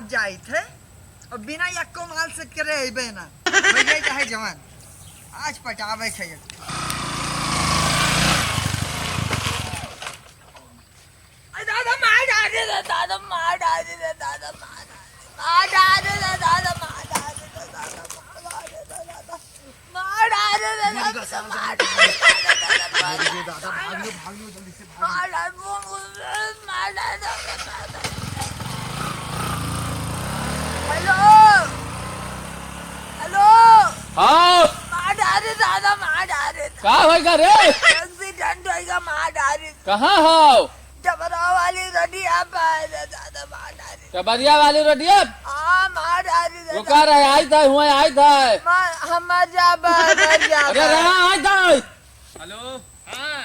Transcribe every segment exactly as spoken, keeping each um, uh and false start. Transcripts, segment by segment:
जाइत है, और बिना यक्को माल से करे अइबे ना। भैया चाहे जवान, आज पटावे छै। अरे दादा, मार डारे रे दादा, मार डारे रे दादा, मार डारे, मार डारे रे दादा, मार डारे रे दादा, मार डारे रे दादा। मार डारे रे दादा, मार डारे रे दादा, मार डारे रे दादा, मार डारे रे दादा। हेलो, हेलो। हाँ। मार डारे दादा, मार डारे। का होइगा रे? Accident होइगा, मार डारे। कहाँ हो? डबरा वाली रोडिया पर रे दादा, मार डारे। डबरिया वाली रोडिया? हाँ, मार डारे दादा। वो का रहे, आई था, हुआ आई था। मार, हम मर जाबा, मर जाबा। अरे रहा, आई था। हेलो। हाँ।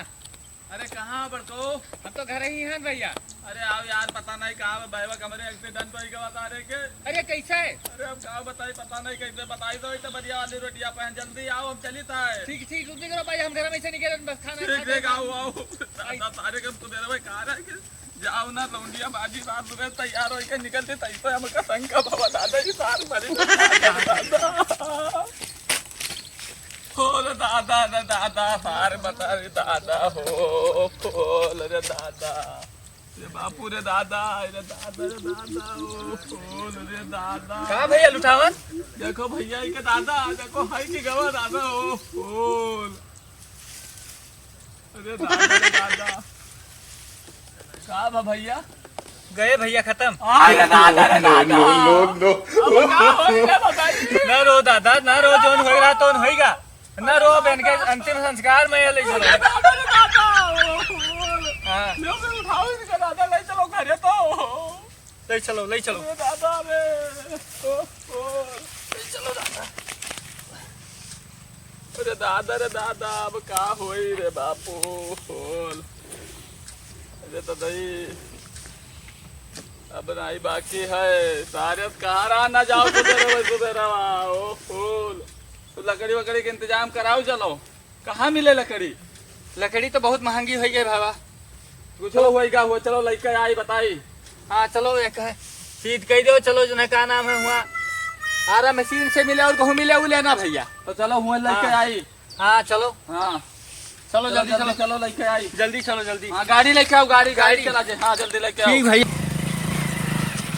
अरे कहाँ बड़को? हम तो घर ही हैं भैया। अरे आओ यार, पता नहीं कहाँ बा बैवा, हमरे accident होइ गवा सारे के। अरे कैसे? अरे अब का बताई, पता नहीं कैसे बताई, तो इतना बढ़िया वाली रोटिया पहन, जल्दी आओ, हम चली था। ठीक, ठीक, रुक करो भाई, हम घर में से निकले, बस खाना ठीक, खा ठीक, के आओ, आओ। आई। दादा, सारे के हम सुबह में कहा रहे कि जाओ ना, लौंडिया बाजी रात सुबह तैयार होके निकलते, तैसे हमका शंका बाबा दादा जी सार मरे। हो रे दादा, रे दादा, सार बता रे दादा, हो, हो रे दादा, रे बापू रे दादा, रे दादा, रे दादा, ओ, हो रे दादा। का भैया लुटावन? देखो भैया, इके दादा, देखो, हाय की गवा दादा, ओ, हो। अरे दादा, रे दादा। का बा भैया? गए भैया, खतम। अरे दादा, रे दादा। No, no, no। अब का होई रे बताई? ना रो दादा, ना रो, जौन होई रहा तौन होइगा। ना रो, बहन के अंतिम संस्कार में ये ले चलो। अरे दादा, रे दादा। हाँ। ले उठाओ इनका दादा, ले चलो घरे तो। ले चलो, ले चलो। अरे दादा रे, ओ, ओ, ले चलो दादा। अरे दादा रे दादा, अब का होई रे बापू, होल। अरे तो दई, अब नाई बाकी है, सारे कहाँ रहा ना जाओ सुबेरवा, सुबेरवा, ओ, होल। तो लकड़ी वकड़ी के इंतजाम कराओ, चलो। कहाँ मिले लकड़ी? लकड़ी तो बहुत महंगी होइ गई बाबा। कुछ होइगा हुआ, चलो लइके आई बताई। हाँ चलो, एक है सीध कही दो, चलो जो है का नाम है हुआ आरा मशीन से मिले और कहूँ मिले उ लेना भैया। तो चलो हुआ लइके हाँ। आई। हाँ चलो। हाँ चलो चलो जल्दी जल्दी चलो। चलो लइके आई। जल्दी चलो जल्दी। हाँ गाड़ी लइके आओ, गाड़ी गाड़ी गाड़ी। चला जे। हाँ जल्दी लइके आओ। ठीक भाई।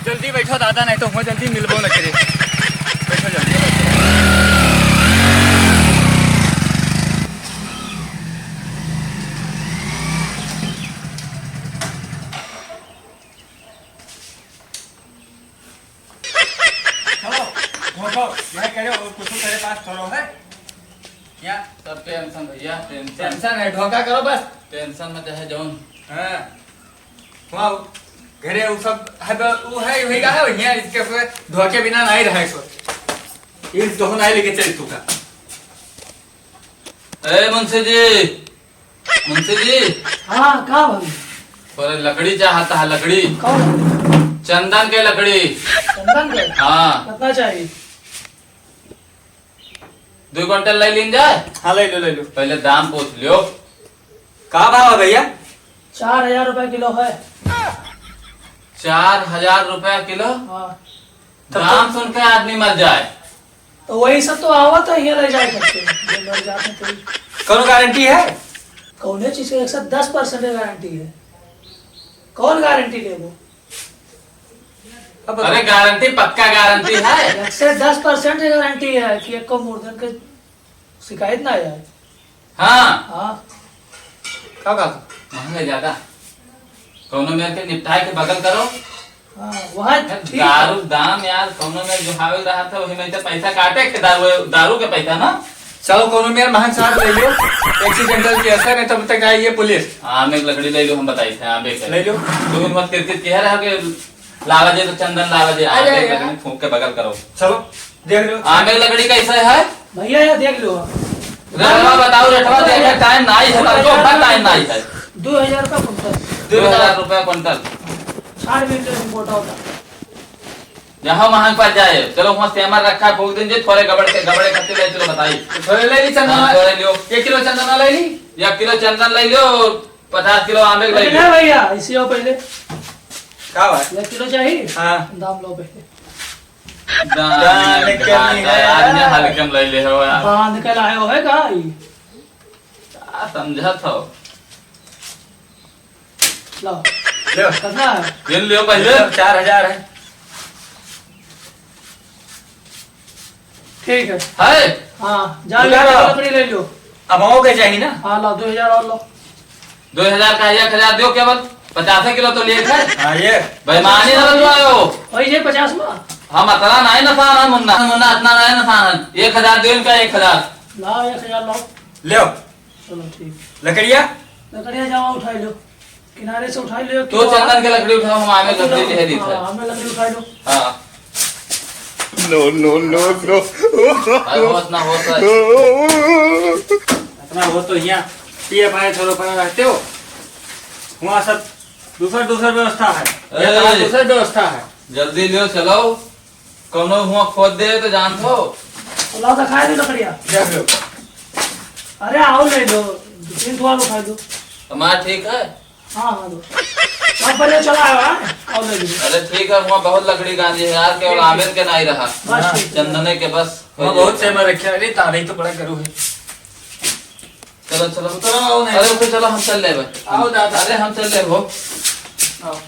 जल्दी बैठो दादा, नहीं तो हुआ जल्दी मिलबो न करे। बैठो जल्दी। चलो, धोखो, मैं कह रहे हो, कुछ तेरे पास छोड़ो है? क्या? सब tension भैया, tension। Tension है, धोखा करो बस। Tension मत है जौन। हाँ। वाह, घरे उ सब है, ब-, उ है, वही का है, वही है, इसके फिर धोखे बिना नहीं रहे सो। ये तो नहीं लेके चल तू का। ए मुंशी जी, मुंशी जी। हाँ, का भाई? थोड़े लकड़ी चाहता है, लकड़ी। कौन? चंदन के लकड़ी। चंदन के? हाँ। कितना चाहिए? दो कुंटल ले लीन जाए। हाँ, ले लो, ले लो। पहले दाम पूछ लियो। का भाव है भैया? चार हजार रुपया किलो है। चार हजार रुपया किलो? हाँ। तब दाम तो सुन के आदमी मर जाए। तो वही सब तो आवत है, ये ले जाए करके, जो मर जाते हैं तो। कौनो गारंटी है? कौने चीज के एक सौ दस परसेंट गारंटी है। कौन गारंटी लेबो? अब अरे बताओ। गारंटी, पक्का गारंटी है। एक सौ दस परसेंट गारंटी है कि एको मुर्दन के शिकायत ना आए। हाँ। हाँ। का बात? महंगा ज्यादा। कौनो मेर के निपटाए के बगल करो। हाँ, वहाँ यार, ठीक है। दारू दाम यार, कौनो मेर जो हावे रहा था, वही में से पैसा काटे के दारू, दारू के पैसा ना। चलो, कौनो मेर महंग साहब ले लो, accidental केस है, नहीं तब तक आई है पुलिस। आमे के लकड़ी ले लो, हम बताई थे, आमे के। ले लो। तू मत किरकिर के रहा के लावा जे तो चंदन लावा जे, अरे आमे के यार। लकड़ी फूंक के बगल करो। चलो, देख लो। आमे के लकड़ी कैसे है? भैया, ये देख लो। रेटवा बताओ, रेटवा देखे, टाइम नाई है, तनको भर टाइम नाई है। दो हजार का कुंटल। दो हजार रुपया कुंटल। छाड़ में तो मोटा होता। जहाँ महंग पड़ जाए, चलो वहाँ सेमर रखा है, फूंक दीजिए, थोड़े गबड़ के, गबड़े खातिर ले चलो बताई। थोड़े ले ली चंदन हाँ, वाला। थोड़े लियो। एक किलो चंदन वाला ले ली। एक किलो चंदन ले लियो, पचास किलो आमे ले अरे लियो। ना भैया, इसी आओ पहले। का बात? एक किलो चाहिए? हाँ। दाम लो पहले। दान दान के घाटा, नहीं है। आज ने हल्के में ले ले हो यार। बांध के लाए हो है का ई? का समझत हो? लो। लो। कितना है? गिन लियो पहले। चार हजार है। ठीक है। है? हाँ, जा ठीक है, ले लो। लकड़ी ले लो। अब हो गए चाहिए ना? हाँ, लो, दो हजार और लो। दो हजार का एक हजार दियो केवल, पचासे किलो तो लिए थे। हाँ, ये। बेईमानी ना बजवायो। वही ये पचास में। हम अतरा नहीं ना पान है मुन्ना, मुन्ना अतना नहीं ना पान है। एक हजार दियो इनका, एक हजार। लाओ, एक हजार लाओ। ले। चलो ठीक। लकड़िया? लकड़िया जाओ उठा लो, किनारे से उठा लो। तो चंदन के लकड़ी उठाओ, हम आमे लकड़ी ले दी हाँ, था। आमे लकड़ी उठा लो। हाँ। No, no, no, no। भाई, बहुत ना होता है। इतना हो तो यहाँ पिए पाए छोरो पर रहते हो, वहाँ सब दूसर दूसर व्यवस्था है, यहाँ ए। दूसर व्यवस्था है। जल्दी लियो, चलो, कौनो हुआ खोद दे तो जान दो। ला तो खाए दे लकड़िया। देख लो। अरे आओ ले लो, दो तीन ठो और उठा दो। हमारा ठीक है। हाँ, हाँ, दो। अब पहले चला आया है, आओ ले लो। अरे ठीक है, हुआ बहुत लकड़ी गांजी है यार, केवल ठीक, आमिर ठीक। के नहीं रहा। बस ठीक है। चंदने के बस। वहाँ बहुत सेवा रखे, अरे तारे तो बड़ा करू है। चलो, चलो। उतरो, आओ नहीं। अरे, उठो, चलो, हम चल ले बे। आओ दादा। अरे, हम चल ले हो। आओ।